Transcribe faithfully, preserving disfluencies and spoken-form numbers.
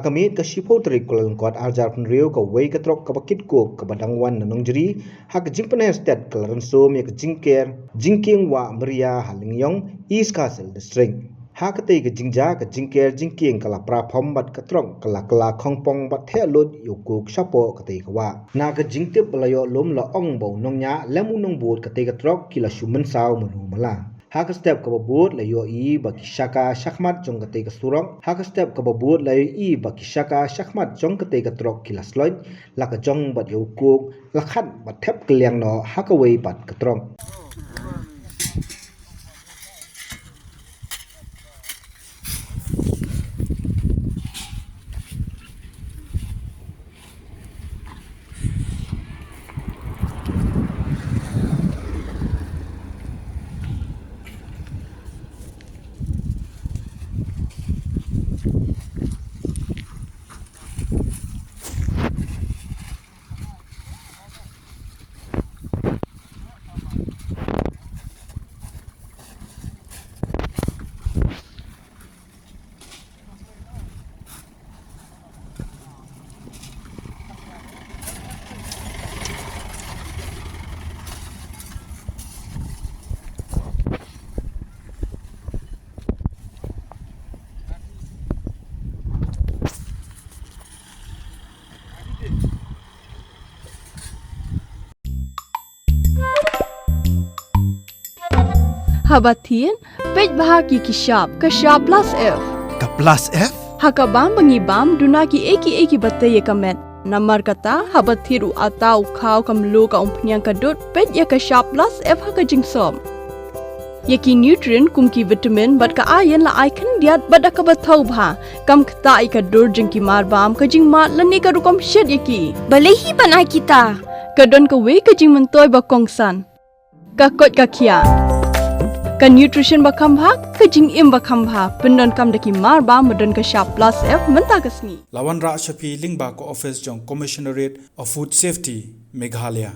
Ka miet ka shiphew tarik Kyllalyngkot arhajar phew, kawei ka trok kaba kit coke kaba dang wan na Nongjri ha ka jingpynher stet ka la rynsom ïa ka jingker jingkieng wah Maria ha Lyngiong, East Khasi Hills District. Ha katei ka jingjia ka jingker jingkieng ka la pra phom bad ka trok ka la kylla khongpong bad theh lut ïa u coke shapoh katei ka wah. Na ka jingtip ba la ïoh lum la ong ba u nongñiah lem u nongbud katei ka trok ki la shu mynsaw mano mala. Ha ka step kaba bud la ïohi ba ki shaka shakhmat jong katei ka surok. Ha ka step kaba bud la ïohi ba ki shaka shakhmat jong katei ka trok ki la sloit, la ka jong bad ïa u coke la khat bad thep kylliang noh ha kawei pat ka trok. Haba thied, peit bha ki ki shap, ka shap plus F. Ka plus F? Ha ka bam ba ngi bam, duna ki ei ki ei kiba tei ïa ka met. Namar kata, haba thied u atta, u khaw, ka mluh, ka umphniang, ka dud, peit ïa ka shap plus F ha ka jingsop. Ïa ki nutrient kum ki vitamin bad ka iron la ai khyndiat bad da kaba thaw bha. Kam ktah ïa ka dur jong ki mar bam, ka jingmad lane ka rukom shet ïa ki. Balei hi ban ai kita? Ka don kawei ka jingmyntoi ba kongsan. Ka koit ka khiah. Ka nutrition ba kham bha, ka jingim ba kham bha. Pyndonkam da ki mar bam ba don ka shap plus F mynta ka sngi. La wanrah sha phi lyngba ka office jong Commissionerate of Food Safety, Meghalaya.